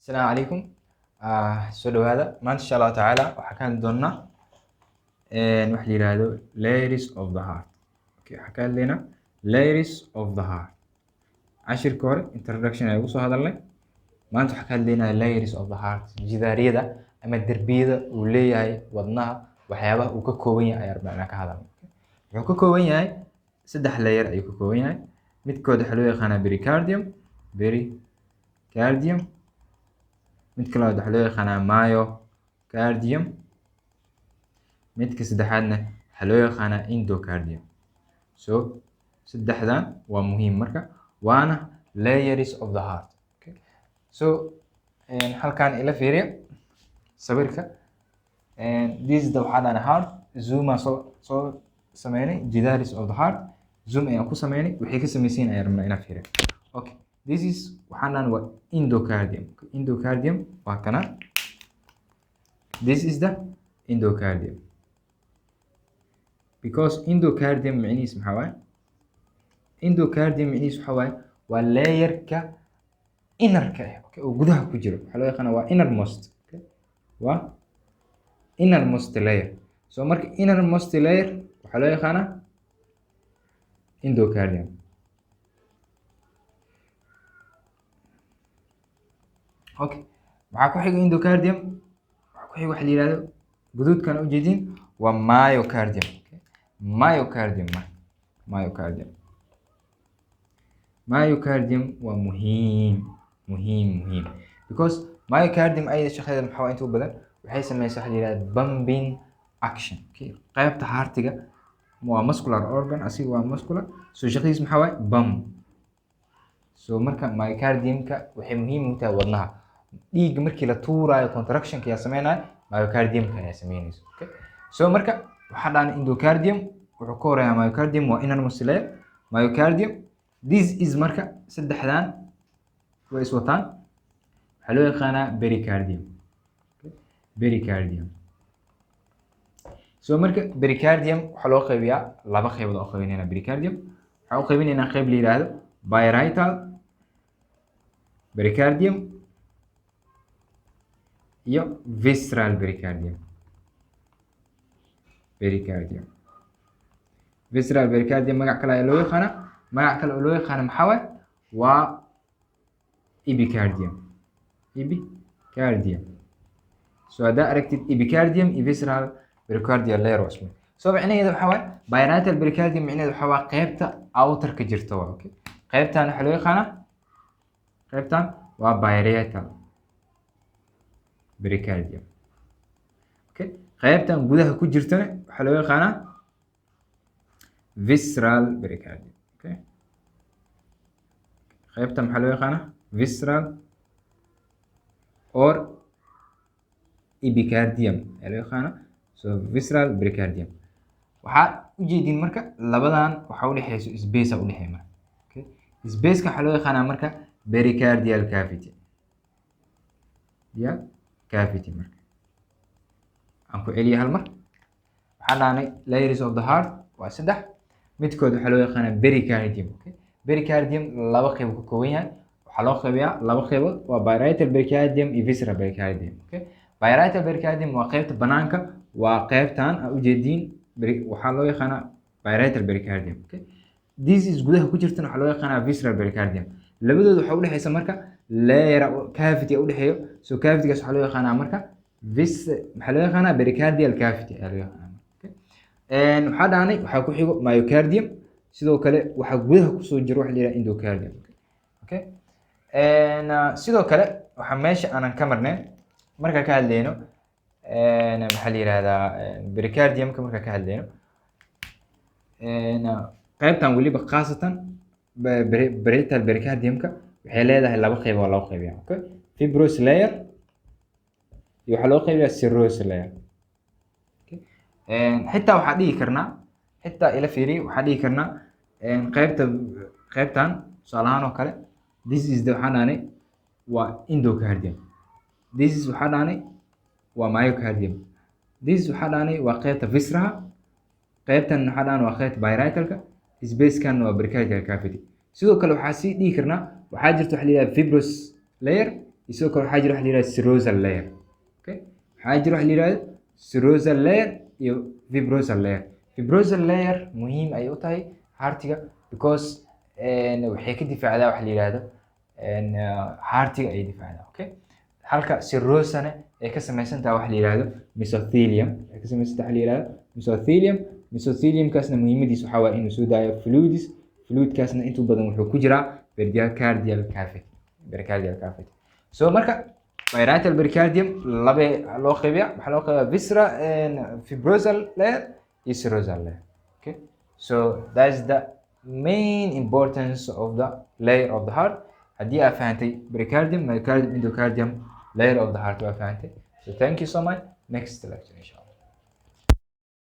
Asalaamu calaykum. Soo dhawaada. Maanta, insha Allahu tacaala, waxaan ka hadli doonaa waxa la yiraahdo layers of the heart. Okay, waxaan ka hadlaynaa layers of the heart. Cashirka hore introduction ayaan ugu soo hadalnay. Maanta waxaan ka hadlaynaa layers of the heart, jidaariyada ama derbiyada uu leeyahay wadnaha, waxyaabaha uu ka kooban yahay ayaan rabnaa inaan ka hadalno. Wuxuu ka kooban yahay saddex layer ayuu ka kooban yahay. Midkood waxaa loo yaqaanaa pericardium, pericardium. Midka labaad waxaa loo yaqaanaa myocardium. Midka saddexaadna waxaa loo yaqaanaa endocardium. So saddexdan waa muhiim marka, waana layers of the heart. Okay. So halkan ila fiiriya sawirka. This is the, waxaa dhahnay, heart. Zoom aan soo sameynay, jidaris of the heart zoom ayaan ku sameynay. Waxay ka samaysan ayaan rabnaa inaan fiiriyo. Okay, this is, waxaan dhahnay, waa endocardium. Okay, endocardium waa kana. This is the endocardium, because endocardium micnihiis maxaa waaye? Endocardium micnihiis waxaa waaye waa layerka innerka ah, okay, oo gudaha ku jiro. Waxaa loo yaqaanaa waa innermost, okay? Waa innermost layer. So marka innermost layer waxaa loo yaqaanaa endocardium. Okay, waxaa ku xiga endocardium, waxaa ku xiga waxa la yihahdo guduudkan ujeedin, waa myocardium. Okay? Myocardium, myocardium, myocardium waa muhiim, muhiim, muhiim, because myocardium ayada shaqadeeda maxaa waa? Inta u badan waxay sameysaa waxa la yihahdo pumping action. Okay? Qaybta heartiga waa muscular organ, asiga waa muscular. So shaqadiis maxaa waaye? Pump. So marka myocardiumka waxay muhiim u tahay wadnaha. Dhiigga markii la tuuraayo, contractionka yaa sameynaya? Myocardiumka ayaa sameynaysa. Okay? So marka waxaa dhahnay endocardium wuxuu ka horeeyaa myocardium, waa innermost layer. Myocardium, this is, marka saddexdan way iswataan, waxaa loo yaqaanaa pericardium. Okay? Pericardium. So marka pericardium waxaa loo qaybiyaa laba qaybood oo qaybinaynaa. Pericardium waxaa u qaybinaynaa qayb la yiraahdo parietal pericardium iyo visceral pericardium. Pericardium, visceral pericardium magac kale ayaa loo yaqaanaa. Magac kale oo loo yaqaana maxaa waaye? Waa epicardium, epicardium. So haddaa aragtid epicardium iyo visceral pericardial layer waa isku mid. So micnaheedu waxaa waaye parietal pericardium micnaheedu waxaa waaye qaybta outerka jirta waa. Okay, qaybtan waxaa loo yaqaanaa, qaybtan waa parietal pericardium. Okay, qaybtan gudaha ku jirtana waxaa loo yaqaanaa visceral pericardium. Okay, qaybtan maxaa loo yaqaanaa? Visceral or epicardium ayaa loo yaqaanaa. So visceral pericardium waxaa ujeedin marka labadan waxaa udhexeyso space a udhexeeya marka. Okay, spaceka waxaa loo yaqaanaa marka pericardial cavity ya cavity. Marka aan ku celiya hal mar, waxaan dhahnay layers of the heart waa saddex. Midkood waxaa loo yaqaanaa pericardium. Okay, pericardium laba qayb ka kooban yahay. Waxaa loo qaybiyaa laba qaybood, waa parietal pericardium iyo visceral pericardium. Okay, parietal pericardium waa qaybta banaanka, waa qaybtan aa ujeediin, waxaa loo yaqaanaa parietal pericardium. Okay, this is gudaha ku jirtana waxaa loo yaqaanaa visceral pericardium. Labadooda waxaa udhexeysa marka layer cavity udhexeeyo. So cavitygaas waxaa loo yaqaanaa marka vis, maxaa loo yaqaanaa? Pericardial cavity ayaa loo yaqaanaa. Okay, waxaa dhahnay waxaa ku xigo myocardium. Sidoo kale waxaa gudaha kusoo jiro waxa la yidhaha endocardium. Okay, sidoo kale waxaa meesha aanan ka marnayn markaa ka hadlayno, maxaa la yihahdaa, pericardiumka markaa ka hadlayno, qaybtan weliba khaasatan parietal pericardiumka waxay leedahay laba qayb oo loo qaybiyaa. Okay, fibrous layer iyo waxaa loo qaybiyaa serous layer. Okay, xitaa waxaa dhihi karnaa, xitaa ila fiiriy, waxaa dhihi karnaa qaybta, qaybtan tusaale ahaan oo kale, this is the, waxaan dhahnay waa endocardium. This is, waxaa dhahnay, waa myocardium. This, waxaa dhahnay, waa qaybta visceraha. Qaybtan waxaa dhahnay waa qaybta parietalka. Spacekan waa pericardial cavity. Sidoo kale waxaa sii dhihi karnaa waxaa jirta waxa la yidhaha fibrous layer. Iyo sidoo kale waxaa jira waxa la yihahdo serosal layer. Okay, waxaa jira waxa la yihahdo serosal layer iyo fibrosal layer. Fibrosal layer muhiim ay u tahay heartiga because waxay ka difaacdaa waxa la yihahdo heartiga ay difaacdaa. Okay, halka serosana ay ka samaysan tahay waxa la yihahdo mesothelium, ay ka samaysan tahay waxa la yihahdo mesothelium. Mesotheliumkaasna muhiimadiisa waxaa waaye inuu soo daayo fluids. Fluidkaasna intuu badan wuxuu ku jiraa pericardial cavity, pericardial cavity. So marka parietal pericardium labe loo qaybiya. Waxaa loo qaybiyaa viscera, fibrosal layer iyo serosal layer. Okay, so that's the main importance of the layer of the heart. Haddii aad fahantay pericardium, myocardium, endocardium, layer of the heart waa fahantay. So thank you so much. Next lecture, inshallah.